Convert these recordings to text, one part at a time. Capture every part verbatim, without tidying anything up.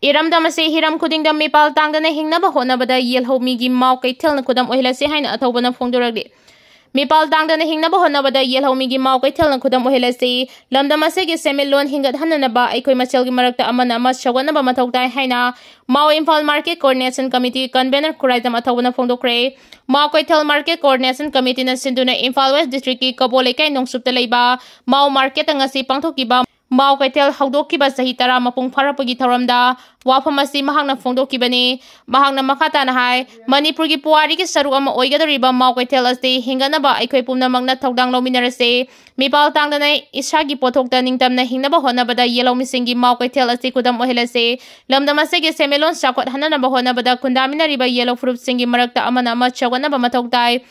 ꯏꯔꯝꯗꯝ ꯑꯁꯤ ꯍꯤꯔꯝ ꯈꯨꯗꯤꯡꯗ ꯃꯤꯄꯥꯜ ꯇꯥꯡꯗꯅ ꯍꯤꯡꯅꯕ ꯍꯣꯠꯅꯕꯗ ꯌꯦꯜꯍꯧꯃꯤꯒꯤ ꯃꯥꯎ ꯀꯩꯊꯦꯜꯅ ꯈꯨꯗꯝ ꯑꯣꯏꯍꯜꯂꯁꯤ ꯍꯥꯏꯅ ꯑꯊꯧꯕꯅ ꯐꯣꯡꯗꯣꯔꯛꯂꯤ꯫ ꯃꯤꯄꯥꯜ ꯇꯥꯡꯗꯅ ꯍꯤꯡꯅꯕ ꯍꯣꯠꯅꯕꯗ ꯌꯦꯜꯍꯧꯃꯤꯒꯤ ꯃꯥꯎ ꯀꯩꯊꯦꯜꯅ ꯈꯨꯗꯝ ꯑꯣꯏꯍꯜꯂꯁꯤ꯫ ꯂꯝꯗꯝ ꯑꯁꯤꯒꯤ ꯁꯦꯟꯃꯤꯠꯂꯣꯟ ꯍꯤꯡꯒꯠꯍꯟꯅꯅꯕ ꯑꯩꯈꯣꯏ ꯃꯁꯦꯜꯒꯤ ꯃꯔꯛꯇ ꯑꯃꯅ ꯑꯃ ꯁꯧꯒꯠꯅꯕ ꯃꯊꯧ ꯇꯥꯏ ꯍꯥꯏꯅ ꯃꯥꯎ Imphal market coordination committee convener Khuraijam ꯑꯊꯧꯕꯅ ꯐꯣꯡꯗꯣꯛꯈ꯭ꯔꯦ꯫ ꯃꯥꯎ ꯀꯩꯊꯦꯜ ꯃꯥꯔꯀꯦꯠ ꯀꯣꯑꯣꯔꯗꯤꯅꯦꯁꯟ ꯀꯃꯤꯇꯤꯅ ꯁꯤꯟꯗꯨꯅ ꯏꯝꯐꯥꯜ ꯋꯦꯁ ꯗꯤꯁꯇ꯭ꯔꯤꯛꯀꯤ ꯀꯕꯣ ꯂꯩꯀꯥꯏ ꯅꯣꯡꯆꯨꯞꯇ ꯂꯩꯕ ꯃꯥꯎ ꯃꯥꯔꯀꯦꯠꯇ ꯉꯁꯤ ꯄꯥꯡꯊꯣꯛꯈꯤꯕ ꯃꯥꯎ ꯀꯩꯊꯦꯜ ꯍꯧꯗꯣꯛꯈꯤꯕ ꯆꯍꯤ ꯇꯔꯥ ꯃꯄꯨꯡ ꯐꯥꯔꯛꯄꯒꯤ ꯊꯧꯔꯝꯗ ꯋꯥꯐꯝ ꯑꯁꯤ ꯃꯍꯥꯛꯅ ꯐꯣꯡꯗꯣꯛꯈꯤꯕꯅꯤ꯫ ꯃꯍꯥꯛꯅ ꯃꯈꯥ ꯇꯥꯅ ꯍꯥꯏ, ꯃꯅꯤꯄꯨꯔꯒꯤ ꯄꯨꯋꯥꯔꯤꯒꯤ ꯁꯔꯨꯛ ꯑꯃ ꯑꯣꯏꯒꯗꯧꯔꯤꯕ ꯃꯥꯎ ꯀꯩꯊꯦꯜ ꯑꯁꯤ ꯍꯤꯡꯒꯠꯅꯕ ꯑꯩꯈꯣꯏ ꯄꯨꯝꯅꯃꯛꯅ ꯊꯧꯗꯥꯡ ꯂꯧꯃꯤꯟꯅꯔꯁꯤ꯫ ꯃꯤꯄꯥꯜ ꯇꯥꯡꯗꯅ ꯏꯁꯥꯒꯤ ꯄꯣꯠꯊꯣꯛꯇ ꯅꯤꯡꯇꯝꯅ ꯍꯤꯡꯅꯕ ꯍꯣꯠꯅꯕꯗ ꯌꯦꯜꯍꯧꯃꯤꯁꯤꯡꯒꯤ ꯃꯥꯎ ꯀꯩꯊꯦꯜ ꯑꯁꯤ ꯈꯨꯗꯝ ꯑꯣꯏꯍꯜꯂꯁꯤ꯫ ꯂꯝꯗꯝ ꯑꯁꯤꯒꯤ ꯁꯦꯟꯃꯤꯠꯂꯣꯟ ꯆꯥꯎꯈꯠꯍꯟꯅꯅꯕ ꯍꯣꯠꯅꯕꯗ ꯈꯨꯟꯗꯥꯃꯤꯟꯅꯔꯤꯕ ꯌꯦꯜꯍꯧ ꯐꯨꯔꯨꯞꯁꯤꯡꯒꯤ ꯃꯔꯛꯇ ꯑꯃꯅ ꯑꯃ ꯁꯧꯒꯠꯅꯕ ꯃꯊꯧ ꯇꯥꯏ꯫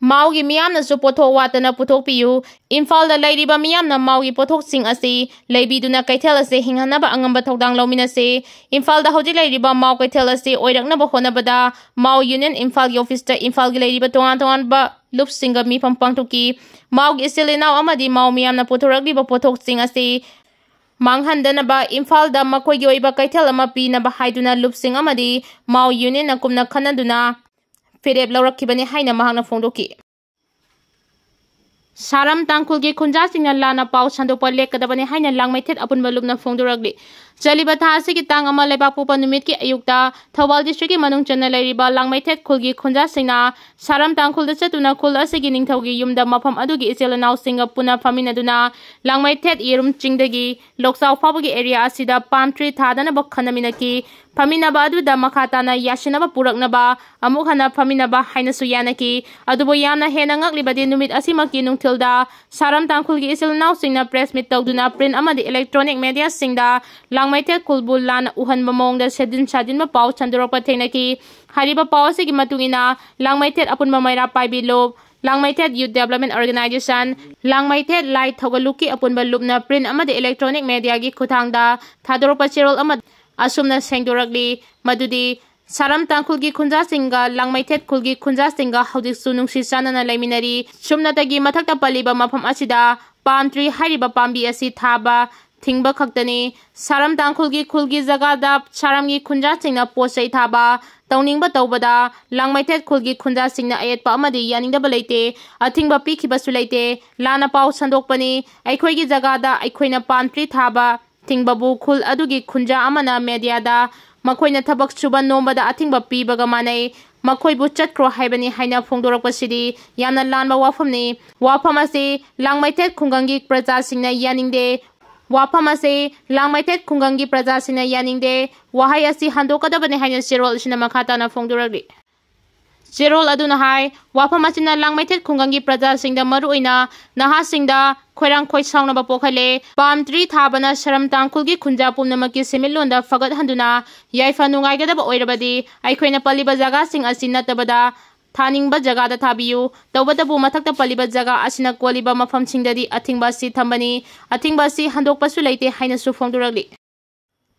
ꯃꯥꯎꯒꯤ ꯃꯤꯌꯥꯝꯅꯁꯨ ꯄꯣꯠꯊꯣꯛ ꯋꯥꯠꯇꯅ ꯄꯨꯊꯣꯛꯄꯤꯌꯨ꯫ ꯏꯝꯐꯥꯜꯗ ꯂꯩꯔꯤꯕ ꯃꯤꯌꯥꯝꯅ ꯃꯥꯎꯒꯤ ꯄꯣꯠꯊꯣꯛꯁꯤꯡ ꯑꯁꯤ ꯂꯩꯕꯤꯗꯨꯅ ꯀꯩꯊꯦꯜ ꯑꯁꯤ ꯍꯤꯡꯍꯟꯅꯕ ꯑꯉꯝꯕ ꯊꯧꯗꯥꯡ ꯂꯧꯃꯤꯟꯅꯁꯤ꯫ ꯏꯝꯐꯥꯜꯗ ꯍꯧꯖꯤꯛ ꯂꯩꯔꯤꯕ ꯃꯥꯎ ꯀꯩꯊꯦꯜ ꯑꯁꯤ ꯑꯣꯏꯔꯛꯅꯕ ꯍꯣꯠꯅꯕꯗ ꯃꯥꯎ ꯌꯨꯅꯤꯌꯟ ꯏꯝꯐꯥꯜꯒꯤ ꯑꯣꯐꯤꯁꯇ ꯏꯝꯐꯥꯜꯒꯤ ꯂꯩꯔꯤꯕ ꯇꯣꯉꯥꯟ ꯇꯣꯉꯥꯟꯕ ꯂꯨꯞꯁꯤꯡꯒ ꯃꯤꯐꯝ ꯄꯥꯡꯊꯣꯛꯈꯤ꯫ ꯃꯥꯎꯒꯤ ꯏꯆꯤꯜ ꯏꯅꯥꯎ ꯑꯃꯗꯤ ꯃꯥꯎ ꯃꯤꯌꯥꯝꯅ ꯄꯨꯊꯣꯔꯛꯂꯤꯕ ꯄꯣꯠꯊꯣꯛꯁꯤꯡ ꯑꯁꯤ ꯃꯥꯡꯍꯟꯗꯅꯕ ꯏꯝꯐꯥꯜꯗ ꯃꯈꯣꯏꯒꯤ ꯑꯣꯏꯕ ꯀꯩꯊꯦꯜ ꯑꯃ ꯄꯤꯅꯕ ꯍꯥꯏꯗꯨꯅ ꯂꯨꯞꯁꯤꯡ ꯑꯃꯗꯤ ꯃꯥꯎ ꯌꯨꯅꯤꯌꯟꯅ ꯀꯨꯞꯅ ꯈꯟꯅꯗꯨꯅ ꯐꯤꯔꯦꯞ ꯂꯧꯔꯛꯈꯤꯕꯅꯤ ꯍꯥꯏꯅ ꯃꯍꯥꯛꯅ ꯐꯣꯡꯗꯣꯛꯈꯤ꯫ ꯁꯥꯔꯝ ꯇꯥꯡꯈꯨꯜꯒꯤ ꯈꯨꯟꯖꯥꯁꯤꯡꯅ ꯂꯥꯟꯅ ꯄꯥꯎ ꯁꯟꯗꯣꯛꯄ ꯂꯦꯞꯀꯗꯕꯅꯤ ꯍꯥꯏꯅ ꯂꯥꯡꯃꯩꯊꯦꯠ ꯑꯄꯨꯟꯕ ꯂꯨꯞꯅ ꯐꯣꯡꯗꯣꯔꯛꯂꯤ꯫ ꯆꯠꯂꯤꯕ ꯊꯥ ꯑꯁꯤꯒꯤ ꯇꯥꯡ ꯑꯃ ꯂꯩꯕꯥꯛꯄꯣꯛꯄ ꯅꯨꯃꯤꯠꯀꯤ ꯑꯌꯨꯛꯇ ꯊꯧꯕꯥꯜ ꯗꯤꯁꯇ꯭ꯔꯤꯛꯀꯤ ꯃꯅꯨꯡ ꯆꯟꯅ ꯂꯩꯔꯤꯕ ꯂꯥꯡꯃꯩꯊꯦꯠ ꯈꯨꯜꯒꯤ ꯈꯨꯟꯖꯥꯁꯤꯡꯅ ꯁꯥꯔꯝ ꯇꯥꯡꯈꯨꯜꯗ ꯆꯠꯇꯨꯅ ꯈꯨꯜ ꯑꯁꯤꯒꯤ ꯅꯤꯡꯊꯧꯒꯤ ꯌꯨꯝꯗ ꯃꯐꯝ ꯑꯗꯨꯒꯤ ꯏꯆꯤꯜ ꯏꯅꯥꯎꯁꯤꯡꯒ ꯄꯨꯟꯅ ꯐꯝꯃꯤꯟꯅꯗꯨꯅ ꯂꯥꯡꯃꯩꯊꯦꯠ ꯌꯦꯔꯨꯝ ꯆꯤꯡꯗꯒꯤ ꯂꯣꯛꯆꯥꯎ ꯐꯥꯎꯕꯒꯤ ꯑꯦꯔꯤꯌꯥ ꯑꯁꯤꯗ ꯄꯥꯝ ꯇ꯭ꯔꯤ ꯊꯥꯗꯅꯕ ꯈꯟꯅꯃꯤꯟꯅꯈꯤ꯫ ꯐꯝꯃꯤꯟꯅꯕ ꯑꯗꯨꯗ ꯃꯈꯥ ꯇꯥꯅ ꯌꯥꯁꯤꯟꯅꯕ ꯄꯨꯔꯛꯅꯕ ꯑꯃꯨꯛ ꯍꯟꯅ ꯐꯝꯃꯤꯟꯅꯕ ꯍꯥꯏꯅꯁꯨ ꯌꯥꯅꯈꯤ꯫ ꯑꯗꯨꯕꯨ ꯌꯥꯝꯅ ꯍꯦꯟꯅ ꯉꯛꯂꯤꯕꯗꯤ ꯅꯨꯃꯤꯠ ꯑꯁꯤꯃꯛꯀꯤ ꯅꯨꯡꯊꯤꯜꯗ ꯁꯥꯔꯝ ꯇꯥꯡꯈꯨꯜꯒꯤ ꯏꯆꯤꯜ ꯏꯅꯥꯎꯁꯤꯡꯅ ꯄ꯭ꯔꯦꯁ ꯃꯤꯠ ꯇꯧꯗꯨꯅ ꯄ꯭ꯔꯤꯟ ꯑꯃꯗꯤ ꯏꯂꯦꯛꯇ꯭ꯔꯣꯅꯤꯛ ꯃꯦꯗꯤꯌꯥꯁꯤꯡꯗ ꯂꯥꯡꯃꯩꯊꯦꯠ ꯈꯨꯜꯕꯨ ꯂꯥꯟꯅ ꯎꯍꯟꯕ ꯃꯑꯣꯡꯗ ꯁꯦꯗꯤꯟ ꯁꯥꯖꯤꯟꯕ ꯄꯥꯎ ꯁꯟꯗꯣꯔꯛꯄ ꯊꯦꯡꯅꯈꯤ꯫ ꯍꯥꯏꯔꯤꯕ ꯄꯥꯎ ꯑꯁꯤꯒꯤ ꯃꯇꯨꯡ ꯏꯟꯅ ꯂꯥꯡꯃꯩꯊꯦꯠ ꯑꯄꯨꯟꯕ ꯃꯩꯔꯥ ꯄꯥꯏꯕꯤ ꯂꯨꯞ, ꯂꯥꯡꯃꯩꯊꯦꯠ ꯌꯨꯠ ꯗꯦꯕꯂꯞꯃꯦꯟ ꯑꯣꯔꯒꯅꯥꯏꯖꯦꯁꯟ, ꯂꯥꯡꯃꯩꯊꯦꯠ ꯂꯥꯏ ꯊꯧꯒꯠꯂꯨꯛꯀꯤ ꯑꯄꯨꯟꯕ ꯂꯨꯞꯅ ꯄ꯭ꯔꯤꯟ ꯑꯃꯗꯤ ꯏꯂꯦꯛꯇ꯭ꯔꯣꯅꯤꯛ ꯃꯦꯗꯤꯌꯥꯒꯤ ꯈꯨꯠꯊꯥꯡꯗ ꯊꯥꯗꯣꯔꯛꯄ ꯆꯦꯔꯣꯜ ꯑꯃ ꯑꯁꯨꯝꯅ ꯁꯦꯡꯗꯣꯔꯛꯂꯤ, ꯃꯗꯨꯗꯤ ꯁꯥꯔꯝ ꯇꯥꯡꯈꯨꯜꯒꯤ ꯈꯨꯟꯖꯥꯁꯤꯡꯒ ꯂꯥꯡꯃꯩꯊꯦꯠ ꯈꯨꯜꯒꯤ ꯈꯨꯟꯖꯥꯁꯤꯡꯒ ꯍꯧꯖꯤꯛꯁꯨ ꯅꯨꯡꯁꯤ ꯆꯥꯟꯅꯅ ꯂꯩꯃꯤꯟꯅꯔꯤ꯫ ꯁꯨꯞꯅꯇꯒꯤ ꯃꯊꯛꯇ ꯄꯜꯂꯤꯕ ꯃꯐꯝ ꯑꯁꯤꯗ ꯄꯥꯝ ꯇ꯭ꯔꯤ ꯍꯥꯏꯔꯤꯕ ꯄꯥꯝꯕꯤ ꯑꯁꯤ ꯊꯥꯕ ꯊꯤꯡꯕ ꯈꯛꯇꯅꯤ꯫ ꯁꯥꯔꯝ ꯇꯥꯡꯈꯨꯜꯒꯤ ꯈꯨꯜꯒꯤ ꯖꯒꯥꯗ ꯁꯥꯔꯝꯒꯤ ꯈꯨꯟꯖꯥꯁꯤꯡꯅ ꯄꯣꯠ ꯆꯩ ꯊꯥꯕ, ꯇꯧꯅꯤꯡꯕ ꯇꯧꯕꯗ ꯂꯥꯡꯃꯩꯊꯦꯠ ꯈꯨꯜꯒꯤ ꯈꯨꯟꯖꯥꯁꯤꯡꯅ ꯑꯌꯦꯠꯄ ꯑꯃꯗꯤ ꯌꯥꯅꯤꯡꯗꯕ ꯂꯩꯇꯦ꯫ ꯑꯊꯤꯡꯕ ꯄꯤꯈꯤꯕꯁꯨ ꯂꯩꯇꯦ꯫ ꯂꯥꯟꯅ ꯄꯥꯎ ꯁꯟꯗꯣꯛꯄꯅꯤ꯫ ꯑꯩꯈꯣꯏꯒꯤ ꯖꯒꯥꯗ ꯑꯩꯈꯣꯏꯅ palm tree ꯊꯥꯕ ꯊꯤꯡꯕꯕꯨ ꯈꯨꯜ ꯑꯗꯨꯒꯤ ꯈꯨꯟꯖꯥ ꯑꯃꯅ mediaꯗ ꯃꯈꯣꯏꯅ ꯊꯕꯛ ꯁꯨꯕ ꯅꯣꯝꯕꯗ ꯑꯊꯤꯡꯕ ꯄꯤꯕꯒ ꯃꯥꯟꯅꯩ꯫ ꯃꯈꯣꯏꯕꯨ ꯆꯠꯈ꯭ꯔꯣ ꯍꯥꯏꯕꯅꯤ ꯍꯥꯏꯅ ꯐꯣꯡꯗꯣꯔꯛꯄꯁꯤꯗꯤ ꯌꯥꯝꯅ ꯂꯥꯟꯕ ꯋꯥꯐꯝꯅꯤ꯫ ꯋꯥꯐꯝ ꯑꯁꯤ ꯂꯥꯡꯃꯩꯊꯦꯠ ꯈꯨꯡꯒꯪꯒꯤ ꯄ꯭ꯔꯖꯥꯁꯤꯡꯅ ꯌꯥꯅꯤꯡꯗꯦ꯫ ꯋꯥꯐꯝ ꯑꯁꯤ ꯂꯥꯡꯃꯩꯊꯦꯠ ꯈꯨꯡꯒꯪꯒꯤ ꯄ꯭ꯔꯖꯥꯁꯤꯡꯅ ꯌꯥꯅꯤꯡꯗꯦ꯫ ꯋꯥꯍꯩ ꯑꯁꯤ ꯍꯟꯗꯣꯛꯀꯗꯕꯅꯤ ꯍꯥꯏꯅ ꯆꯦꯔꯣꯜ ꯑꯁꯤꯅ ꯃꯈꯥ ꯇꯥꯅ ꯐꯣꯡꯗꯣꯔꯛꯂꯤ꯫ ꯆꯦꯔꯣꯜ ꯑꯗꯨꯅ ꯍꯥꯏ, ꯋꯥꯐꯝ ꯑꯁꯤꯅ ꯂꯥꯡꯃꯩꯊꯦꯠ ꯈꯨꯡꯒꯪꯒꯤ ꯄ꯭ꯔꯖꯥꯁꯤꯡꯗ, ꯃꯔꯨꯑꯣꯏꯅ ꯅꯍꯥꯁꯤꯡꯗ ꯈꯣꯏꯔꯥꯡ ꯈꯣꯏꯁꯥꯎꯅꯕ ꯄꯣꯛꯍꯜꯂꯦ꯫ Palm tree ꯊꯥꯕꯅ ꯁꯔꯝ ꯇꯥꯡꯈꯨꯜꯒꯤ ꯈꯨꯟꯖꯥ ꯄꯨꯝꯅꯃꯛꯀꯤ ꯁꯦꯟꯃꯤꯠꯂꯣꯟꯗ ꯐꯒꯠꯍꯟꯗꯨꯅ ꯌꯥꯏꯐ ꯅꯨꯡꯉꯥꯏꯒꯗꯕ ꯑꯣꯏꯔꯕꯗꯤ ꯑꯩꯈꯣꯏꯅ ꯄꯜꯂꯤꯕ ꯖꯒꯥꯁꯤꯡ ꯑꯁꯤ ꯅꯠꯇꯕꯗ ꯊꯥꯅꯤꯡꯕ ꯖꯒꯥꯗ ꯊꯥꯕꯤꯌꯨ꯫ ꯇꯧꯕꯇꯕꯨ ꯃꯊꯛꯇ ꯄꯜꯂꯤꯕ ꯖꯒꯥ ꯑꯁꯤꯅ ꯀꯣꯜꯂꯤꯕ ꯃꯐꯝꯁꯤꯡꯗꯗꯤ ꯑꯊꯤꯡꯕ ꯑꯁꯤ ꯊꯝꯕꯅꯤ꯫ ꯑꯊꯤꯡꯕ ꯑꯁꯤ ꯍꯟꯗꯣꯛꯄꯁꯨ ꯂꯩꯇꯦ ꯍꯥꯏꯅꯁꯨ ꯐꯣꯡꯗꯣꯔꯛꯂꯤ꯫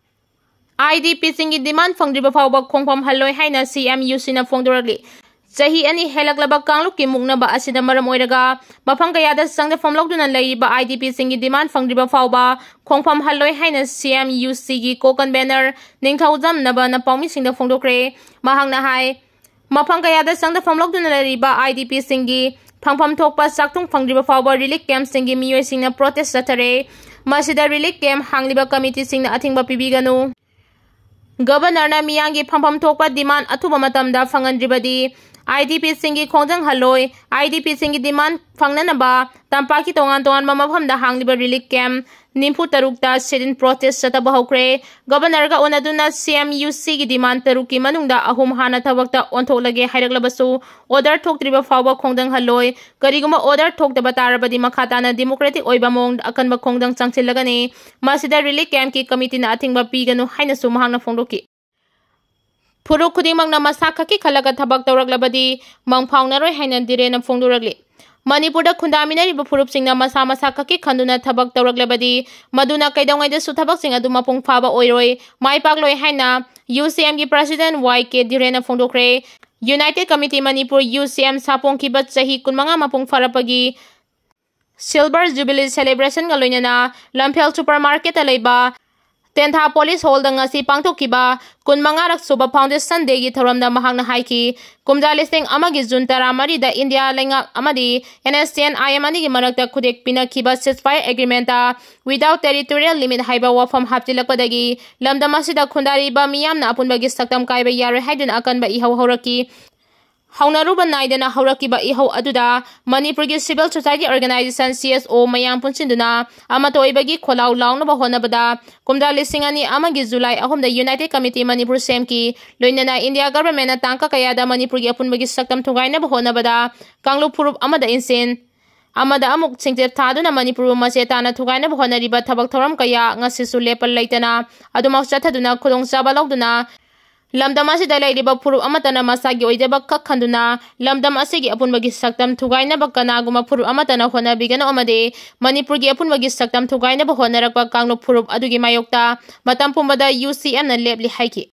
IDPꯁꯤꯡꯒꯤ demand ꯐꯪꯗ꯭ꯔꯤꯕ ꯐꯥꯎꯕ ꯈꯣꯡꯐꯝ ꯍꯜꯂꯣꯏ ꯍꯥꯏꯅ CMUCꯅ ꯐꯣꯡꯗꯣꯔꯛꯂꯤ꯫ ꯆꯍꯤ ꯑꯅꯤ ꯍꯦꯜꯂꯛꯂꯕ ꯀꯥꯡꯂꯨꯞꯀꯤ ꯃꯨꯛꯅꯕ ꯑꯁꯤꯅ ꯃꯔꯝ ꯑꯣꯏꯔꯒ ꯃꯐꯝ ꯀꯌꯥꯗ ꯆꯪꯗꯐꯝ ꯂꯧꯗꯨꯅ ꯂꯩꯔꯤꯕ IDPꯁꯤꯡꯒꯤ demand ꯐꯪꯗ꯭ꯔꯤꯕ ꯐꯥꯎꯕ ꯈꯣꯡꯐꯝ ꯍꯜꯂꯣꯏ ꯍꯥꯏꯅ CMUCꯒꯤ co-convener ꯅꯤꯡꯊꯧꯖꯝ ꯅꯕꯅ ꯄꯥꯎꯃꯤꯁꯤꯡꯗ ꯐꯣꯡꯗꯣꯛꯈ꯭ꯔꯦ꯫ ꯃꯍꯥꯛꯅ ꯍꯥꯏ, ꯃꯐꯝ ꯀꯌꯥꯗ ꯆꯪꯗꯐꯝ ꯂꯧꯗꯨꯅ ꯂꯩꯔꯤꯕ IDPꯁꯤꯡꯒꯤ ꯐꯪꯐꯝ ꯊꯣꯛꯄ ꯆꯥꯛꯊꯨꯡ ꯐꯪꯗ꯭ꯔꯤꯕ ꯐꯥꯎꯕ relief campꯁꯤꯡꯒꯤ ꯃꯤꯑꯣꯏꯁꯤꯡꯅ protest ꯆꯠꯊꯔꯦ꯫ ꯃꯁꯤꯗ relief camp ꯍꯥꯡꯂꯤꯕ committeeꯁꯤꯡꯅ ꯑꯊꯤꯡꯕ ꯄꯤꯕꯤꯒꯅꯨ꯫ Governorꯅ ꯃꯤꯌꯥꯝꯒꯤ ꯐꯪꯐꯝ ꯊꯣꯛꯄ demand ꯑꯊꯨꯕ ꯃꯇꯝꯗ ꯐꯪꯍꯟꯗ꯭ꯔꯤꯕꯗꯤ IDPꯁꯤꯡꯒꯤ ꯈꯣꯡꯖꯪ ꯍꯜꯂꯣꯏ꯫ IDPꯁꯤꯡꯒꯤ demand ꯐꯪꯅꯅꯕ ꯇꯝꯄꯥꯛꯀꯤ ꯇꯣꯉꯥꯟ ꯇꯣꯉꯥꯟꯕ ꯃꯐꯝꯗ ꯍꯥꯡꯂꯤꯕ relief camp ꯅꯤꯐꯨ ꯇꯔꯨꯛꯇ sit-in protest ꯆꯠꯊꯕ ꯍꯧꯈ꯭ꯔꯦ꯫ Governorꯒ ꯎꯅꯗꯨꯅ CMUCꯒꯤ demand ꯇꯔꯨꯛꯀꯤ ꯃꯅꯨꯡꯗ ꯑꯍꯨꯝ ꯍꯥꯟꯅ ꯊꯕꯛꯇ ꯑꯣꯟꯊꯣꯛꯂꯒꯦ ꯍꯥꯏꯔꯛꯂꯕꯁꯨ order ꯊꯣꯛꯇ꯭ꯔꯤꯕ ꯐꯥꯎꯕ ꯈꯣꯡꯖꯪ ꯍꯜꯂꯣꯏ꯫ ꯀꯔꯤꯒꯨꯝꯕ order ꯊꯣꯛꯇꯕ ꯇꯥꯔꯕꯗꯤ ꯃꯈꯥ ꯇꯥꯅ democratic ꯑꯣꯏꯕ ꯃꯑꯣꯡꯗ ꯑꯀꯟꯕ ꯈꯣꯡꯖꯪ ꯆꯪꯁꯤꯜꯂꯒꯅꯤ꯫ ꯃꯁꯤꯗ relief campꯀꯤ committeeꯅ ꯑꯊꯤꯡꯕ ꯄꯤꯒꯅꯨ ꯍꯥꯏꯅꯁꯨ ꯃꯍꯥꯛꯅ ꯐꯣꯡꯗꯣꯛꯈꯤ꯫ ꯐꯨꯔꯨꯞ ꯈꯨꯗꯤꯡꯃꯛꯅ ꯃꯁꯥ ꯈꯛꯀꯤ ꯈꯜꯂꯒ ꯊꯕꯛ ꯇꯧꯔꯛꯂꯕꯗꯤ ꯃꯪ ꯐꯥꯎꯅꯔꯣꯏ ꯍꯥꯏꯅ ꯙꯤꯔꯦꯟꯅ ꯐꯣꯡꯗꯣꯔꯛꯂꯤ꯫ ꯃꯅꯤꯄꯨꯔꯗ ꯈꯨꯟꯗꯥꯃꯤꯟꯅꯔꯤꯕ ꯐꯨꯔꯨꯞꯁꯤꯡꯅ ꯃꯁꯥ ꯃꯁꯥ ꯈꯛꯀꯤ ꯈꯟꯗꯨꯅ ꯊꯕꯛ ꯇꯧꯔꯛꯂꯕꯗꯤ ꯃꯗꯨꯅ ꯀꯩꯗꯧꯉꯩꯗꯁꯨ ꯊꯕꯛꯁꯤꯡ ꯑꯗꯨ ꯃꯄꯨꯡ ꯐꯥꯕ ꯑꯣꯏꯔꯣꯏ, ꯃꯥꯏ ꯄꯥꯛꯂꯣꯏ ꯍꯥꯏꯅ UCMꯒꯤ president Y K ꯙꯤꯔꯦꯟꯅ ꯐꯣꯡꯗꯣꯛꯈ꯭ꯔꯦ꯫ United Committee Manipur, UCM, ꯁꯥꯐꯣꯡꯈꯤꯕ ꯆꯍꯤ ꯀꯨꯟꯃꯉꯥ ꯃꯄꯨꯡ ꯐꯥꯔꯛꯄꯒꯤ Silver Jubilee Celebrationꯒ ꯂꯣꯏꯅꯅ ꯂꯝꯐꯦꯜ Supermarketꯇ ꯂꯩꯕ ꯇꯦꯟꯊꯥ Police Hallꯗ ꯉꯁꯤ ꯄꯥꯡꯊꯣꯛꯈꯤꯕ ꯀꯨꯟꯃꯉꯥꯔꯛ ꯁꯨꯕ Foundation Dayꯒꯤ ꯊꯧꯔꯝꯗ ꯃꯍꯥꯛꯅ ꯍꯥꯏꯈꯤ, ꯀꯨꯝꯖꯥ ꯂꯤꯁꯤꯡ ꯑꯃꯒꯤ June ꯇꯔꯥꯃꯔꯤꯗ ꯏꯟꯗꯤꯌꯥ ꯂꯩꯉꯥꯛ ꯑꯃꯗꯤ NSCN-IM ꯑꯅꯤꯒꯤ ꯃꯔꯛꯇ ꯈꯨꯗꯦꯛ ꯄꯤꯅꯈꯤꯕ ceasefire agreementꯇ without territorial limit ꯍꯥꯏꯕ ꯋꯥꯐꯝ ꯍꯥꯞꯆꯤꯜꯂꯛꯄꯗꯒꯤ ꯂꯝꯗꯝ ꯑꯁꯤꯗ ꯈꯨꯟꯗꯥꯔꯤꯕ ꯃꯤꯌꯥꯝꯅ ꯑꯄꯨꯟꯕꯒꯤ ꯁꯛꯇꯝ ꯀꯥꯏꯕ ꯌꯥꯔꯣꯏ ꯍꯥꯏꯗꯨꯅ ꯑꯀꯟꯕ ꯏꯍꯧ ꯍꯧꯔꯛꯈꯤ꯫ ꯍꯧꯅꯔꯨꯕ ꯅꯥꯏꯗꯅ ꯍꯧꯔꯛꯈꯤꯕ ꯏꯍꯧ ꯑꯗꯨꯗ ꯃꯅꯤꯄꯨꯔꯒꯤ civil society organization, CSO, ꯃꯌꯥꯝ ꯄꯨꯟꯁꯤꯟꯗꯨꯅ ꯑꯃꯠꯇ ꯑꯣꯏꯕꯒꯤ ꯈꯣꯜꯂꯥꯎ ꯂꯥꯎꯅꯕ ꯍꯣꯠꯅꯕꯗ ꯀꯨꯝꯖꯥ ꯂꯤꯁꯤꯡ ꯑꯅꯤ ꯑꯃꯒꯤ July ꯑꯍꯨꯝꯗ United Committee ꯃꯅꯤꯄꯨꯔ ꯁꯦꯝꯈꯤ꯫ ꯂꯣꯏꯅꯅ ꯏꯟꯗꯤꯌꯥ governmentꯅ ꯇꯥꯡꯀꯛ ꯀꯌꯥꯗ ꯃꯅꯤꯄꯨꯔꯒꯤ ꯑꯄꯨꯟꯕꯒꯤ ꯁꯛꯇꯝ ꯊꯨꯒꯥꯏꯅꯕ ꯍꯣꯠꯅꯕꯗ ꯀꯥꯡꯂꯨꯞ ꯐꯨꯔꯨꯞ ꯑꯃꯗ ꯏꯟꯁꯤꯟ ꯑꯃꯗ ꯑꯃꯨꯛ ꯁꯤꯡꯆꯦꯞ ꯊꯥꯗꯨꯅ ꯃꯅꯤꯄꯨꯔꯕꯨ ꯃꯆꯦꯠ ꯇꯥꯅ ꯊꯨꯒꯥꯏꯅꯕ ꯍꯣꯠꯅꯔꯤꯕ ꯊꯕꯛ ꯊꯧꯔꯝ ꯀꯌꯥ ꯉꯁꯤꯁꯨ ꯂꯦꯞꯄ ꯂꯩꯇꯅ ꯑꯗꯨꯃꯛ ꯆꯠꯊꯗꯨꯅ ꯈꯨꯗꯣꯡꯆꯥꯕ ꯂꯧꯗꯨꯅ ꯂꯝꯗꯝ ꯑꯁꯤꯗ ꯂꯩꯔꯤꯕ ꯐꯨꯔꯨꯞ ꯑꯃꯠꯇꯅ ꯃꯁꯥꯒꯤ ꯑꯣꯏꯖꯕ ꯈꯛ ꯈꯟꯗꯨꯅ ꯂꯝꯗꯝ ꯑꯁꯤꯒꯤ ꯑꯄꯨꯟꯕꯒꯤ ꯁꯛꯇꯝ ꯊꯨꯒꯥꯏꯅꯕ ꯀꯅꯥꯒꯨꯝꯕ ꯐꯨꯔꯨꯞ ꯑꯃꯠꯇꯅ ꯍꯣꯠꯅꯕꯤꯒꯅꯨ ꯑꯃꯗꯤ ꯃꯅꯤꯄꯨꯔꯒꯤ ꯑꯄꯨꯟꯕꯒꯤ ꯁꯛꯇꯝ ꯊꯨꯒꯥꯏꯅꯕ ꯍꯣꯠꯅꯔꯛꯄ ꯀꯥꯡꯂꯨꯞ ꯐꯨꯔꯨꯞ ꯑꯗꯨꯒꯤ ꯃꯥꯌꯣꯛꯇ ꯃꯇꯝ ꯄꯨꯝꯕꯗ UCMꯅ ꯂꯦꯞꯂꯤ ꯍꯥꯏꯈꯤ꯫